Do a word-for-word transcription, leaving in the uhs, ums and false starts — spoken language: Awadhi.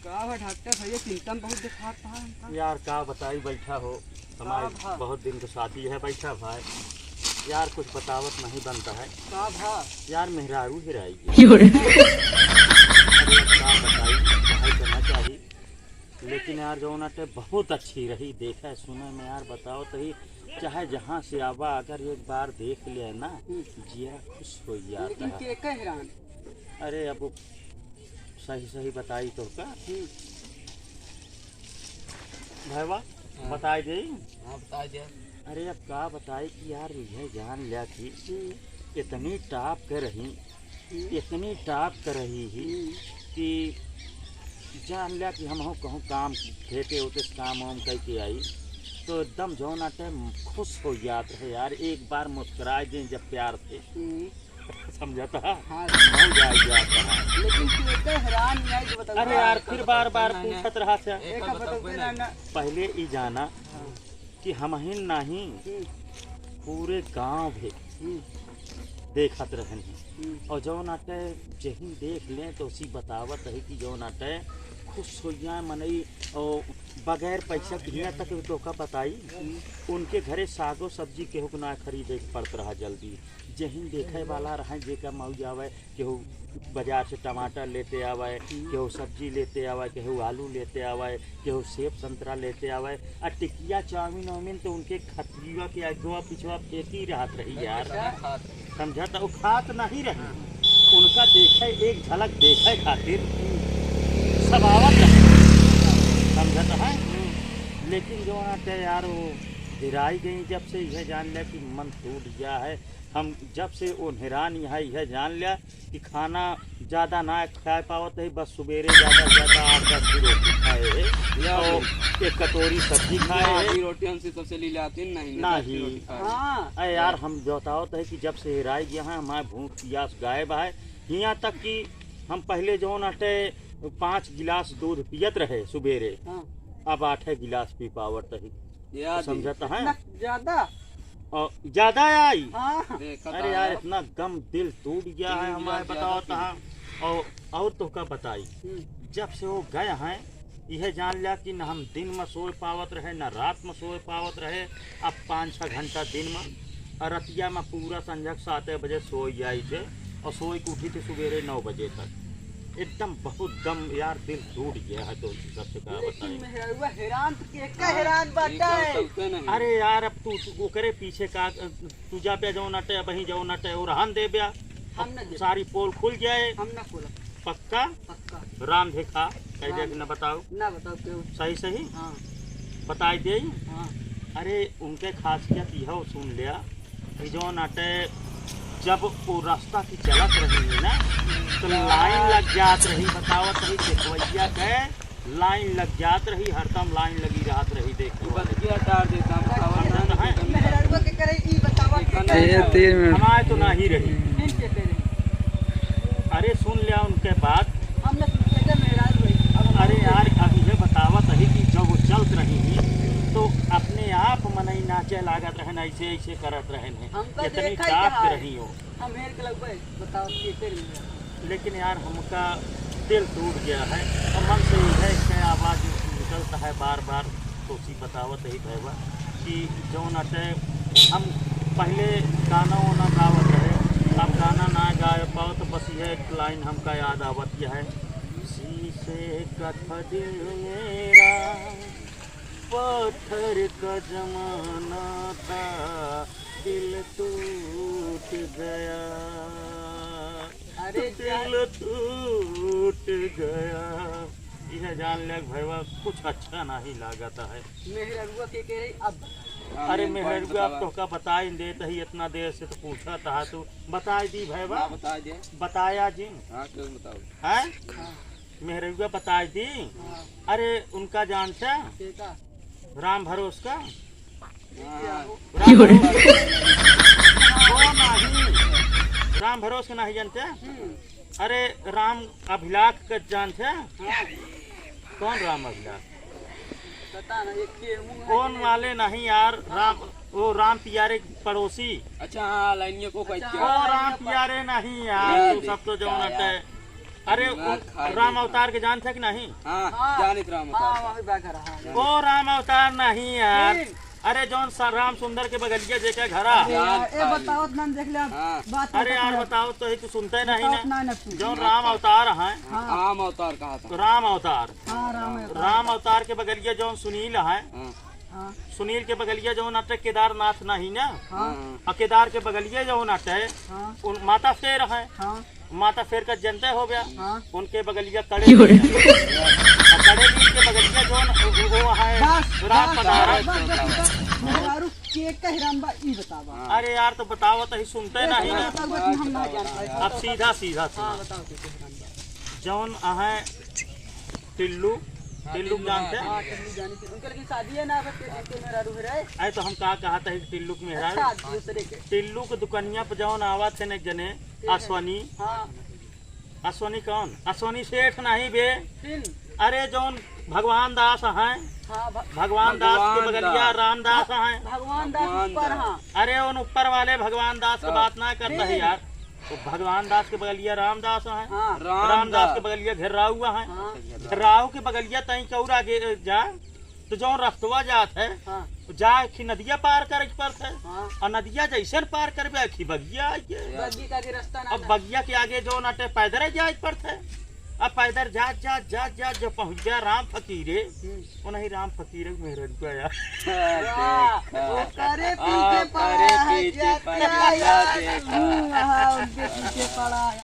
का बा डॉक्टर भैया, चिंता में बहुत दिखात बा हमका। यार का बताई, बैठा हो, हमारे का भा? बहुत दिन के साथी है, बैठा भाई। यार कुछ बतावत नहीं बनता है। का भा? यार मेहरारू हेराई गई। अरे का बताई, कहे के ना चाही, लेकिन यार जौन अटे बहुत अच्छी रही, देखे सुने में यार बताओ तो ही, चाहे जहाँ से आवा अगर एक बार देख ले ना, हम्म। जिया खुश हो जाता लेकिन है। के के हेरान? अरे अब सही सही बताई तो का? हम्म। भैया, हाँ। बताई दे। हाँ, बताई दे। अरे अब का बताई कि यार यह जान लिया कि हम्म। इतनी टॉप के रही, हम्म। इतनी टॉप के रही ही हम्म। कि जान लिया कि हम हो कहूँ काम, खेते होते से काम वाम करके आई, तो एकदम जौन आटे खुश हो जात रहे यार, एक बार मुस्कुराए दें जब प्यार से। हम्म। समझता है? हाँ। मौज आ जाता है। लेकिन तू इतना हैरान नहीं है कि बता अरे यार, फिर बार बार नहीं, नहीं। पूछत रहा था। एक एक बार बता, बताओ कोई ना, नहीं। ना। पहले ई जाना हाँ। कि हम ही नहीं, हम्म। पूरे गांव भी हम्म। देखत रहन हैं। हम्म। और जौन आटे जहीं देख लें तो उसी बतावत है कि जौन आटे खुश हो जाए मनई, और बगैर पैसा के हियां तक तोहका बताई, हम्म। उनके घरे सागो सब्जी केहू के ना खरीदे के पड़त रहा जल्दी। जहीं देखे वाला रहे, जेका मौज आवे, केहू बाजार से टमाटर लेते आवे, हम्म। केहू सब्जी लेते आवे, केहू आलू लेते आवे, केहू सेब संतरा लेते आवे। आ टिकिया, चाउमीन वाउमीन तो उनके खतिया के आगवा पिछवा फेंकी रहत रही यार। अच्छा। समझा? तो वो खात नहीं रही। हाँ। उनका देखे, एक झलक देखे खातिर सब आवत रहे। समझा तो है? लेकिन जो आटे यार वो हेराई गई जब से, यह जान लिया कि मन टूट गया है। हम जब से वो हैरान यहाँ यह जान लिया कि खाना ज्यादा ना खाए पावत है, बस सुबेरे ज्यादा से ज्यादा आठ दस की रोटी खाए है या और एक कटोरी सब्जी खाए या है। अभी रोटी हमसे सबसे ले लाते हैं, नहीं, नहीं, दस की नहीं। रोटी खाए। हाँ। अरे यार, हम बतावत है कि जब से हेराई गया है, हमारे भूख प्यास गायब है। यहाँ तक कि हम पहले जौन अटे पाँच गिलास दूध पियत रहे सुबेरे, हाँ। अब आठे गिलास पी पावत है। याद है। समझता है? इतना ज्यादा? और ज्यादा आई? हाँ। देखा अरे था यार, यार। इतना गम दिल टूट गया है तीन हमारे, गिलास ज्यादा बताओ पी। तहाँ। और, और तो का बताई, हम्म। जब से वो गए हैं, यह जान लिया कि न हम दिन में सोए पावत रहे, न रात में सोए पावत रहे। अब पाँच छः घंटा दिन में, और रतिया में पूरा संझक सात बजे सोए जाई थे, और सोए के उठी थे सुबेरे नौ बजे तक। एकदम बहुत गम यार, दिल टूट गया है। तो सबसे का लेकिन बताई? मेहररुआ हैरान तो के, का हाँ, हैरान ये बाटा कौन है? सबसे नहीं। अरे यार, अब तू, तू ओकरे पीछे का, तू जा बे जौन अटे, अबहीं जौन अटे, और हम दे बे। हम ना दे। सारी पोल खुल जाए। हम ना खोला। पक्का? पक्का। राम देखा, कह दे राम। कि ना बताओ। ना बताओ क्यों? सही सही? हाँ। बताई दे। हाँ। अरे, उनके खासियत यह सुन लिया कि जौन अटे, जब वो रास्ता की चलत रही है ना, तो लाइन लग जात रही, बतावत रही, देखवैया के लाइन लग जात रही, हरदम लाइन लगी रहत रही, देखो। बल्कि हटा देता, बतावत समझता नहीं, है? मेहररुआ के करे ई बतावत के ये करे। तीन मिनट। हमारे तो नहीं रही। इनके करे। अरे सुन लिया उनके बात। हम ना सुनते थे, मेहरारू रही। अब अरे यार, अब ये बतावत है कि जब वो चलत रही ही, तो अपने आप मनई नाचे लागत रहन, ऐसे, ऐसे करत रहन है। हमका इतनी देखा ही ताप कहा के है। रही हो। हम हेर के लगबे, बताओ, के तेरे में। लेकिन यार, हमका दिल टूट गया है। और मन से यह है कि आवाज़ निकलता है बार बार, तो उसी बतावत ही भैया कि जौन अटे, हम पहले गाना वाना गावत रहे, अब गाना ना गाए पाओ, तो बस यह एक लाइन हमका याद आवत यह है, शीशे का था दिल मेरा, पत्थर का जमाना था, दिल टूट गया, अरे दिल टूट गया। यह जान ले भैया, कुछ अच्छा नहीं लागत है। मेहररुआ के कह रही अब। अरे मेहररुआ, अब तोहका बताई देत ही, इतना देर से तो पूछत हा तू। बताई दी भैया। हाँ, बताई दे। बताया जी। हाँ, क्यों बताओ? हैं? हाँ। मेहररुआ बताई दी। हाँ। अरे उनका जानता? केका? राम भरोस का। हाँ। राम भरोस। ओ नहीं। राम भरोस के नहीं जानते? हम्म। अरे राम अभिलाख के जानते? हाँ। कौन राम अभिलाख? पता नहीं, एक के मुंह है कौन कि वाले नहीं यार, राम, वो राम पियारे पड़ोसी। अच्छा, हाँ, लाइनियों को अच्छा, पहचान। हाँ, ओ राम लाइनियों पर। पियारे नहीं यार, ये तू सब तो देखता जौन यार। हटे। अरे, राम अवतार के जानत है कि नहीं? हाँ, हाँ। जानित राम अवतार। हाँ, वही बा घर, हाँ। ओ राम अवतार नहीं यार। अरे, जौन सा राम सुंदर के बगलिया जेके घरा। अरे यार, ए बताओ ना, देख ले आप। हाँ। बात अरे यार, बताओ तो ही, तू सुनते नहीं ना। जौन राम अवतार है। हाँ। राम अवतार कहा था। राम अवतार। हाँ, राम अवतार। राम अवतार के बगलिया जौन सुनील है। हाँ। हाँ। सुनील के बगलिया जौन अटे केदारनाथ नहीं ना। हाँ। और केदार के बगलिया जौन अटे, हाँ। उन माता शेर है। हाँ। माता शेर का जनते हो गया। हाँ। उनके बगलिया कड़े क्यों रे? बीर है। और कड़े बीर के बगलिया जौन वो, वो है बस, राम बस, पधारा। बस, बस, बस, बस। मेहरारू के कह राम बा, ई बतावा। अरे यार, तो बतावा तो ही सुनते ए, नहीं ना। बताओ, बताओ, हम ना जानते। अब सीधा, सीधा हाँ, सुना। बताओ, के कह राम बा। जौन है टिल्लू, हाँ, टिल्लू टिल्लू, जानते हैं? हाँ, टिल्लू जानी थी। उनके लेकिन शादी है ना, अब के, के मेहरारू है रे। अरे तो हम का कहा था कि टिल्लू के मेहरारू? अच्छा, दूसरे के। टिल्लू के दुकनिया पे जौन आवा थे न एक जने, के है? अश्वनी। हाँ। अश्वनी कौन? अश्वनी सेठ नहीं बे। फिर? अरे जौन भगवान दास हैं। हाँ, भ-, भगवान दास के भगवान बगलिया दास। रामदास भ-, हैं। भगवान दास भगवान ऊपर दास। हाँ। अरे उन ऊपर वाले भगवान दास की हाँ। बात ना कर रहे फिर? यार। तो भगवान दास के बगलिया रामदास हैं। हाँ। रामदास रामदास। के बगलिया घेर्राऊ हैं। हाँ। घेर्राऊ के बगलिया तई के और आगे जा, तो जौन रस्तवा जात है, हाँ। जा खी नदिया पार करे के पड़त है। हाँ। और नदिया जैसे न पार करबे, खी बगिया आइए। बगिया के आगे रास्ता ना अब ना। बगिया के आगे जौन अटे पैदल जाए के पड़त है। अब पैदल जात, जात, जात, जात जब पहुँच गया राम फकीरे, हम्म। वो नहीं राम फकीरे के मेहररुआ यार। वाह, देखा। वो करे पीछे आ, पड़ा करे है, पीछे क्या पड़ा क्या है, है? देखा। हम्म, हाँ, उनके पीछे पड़ा है।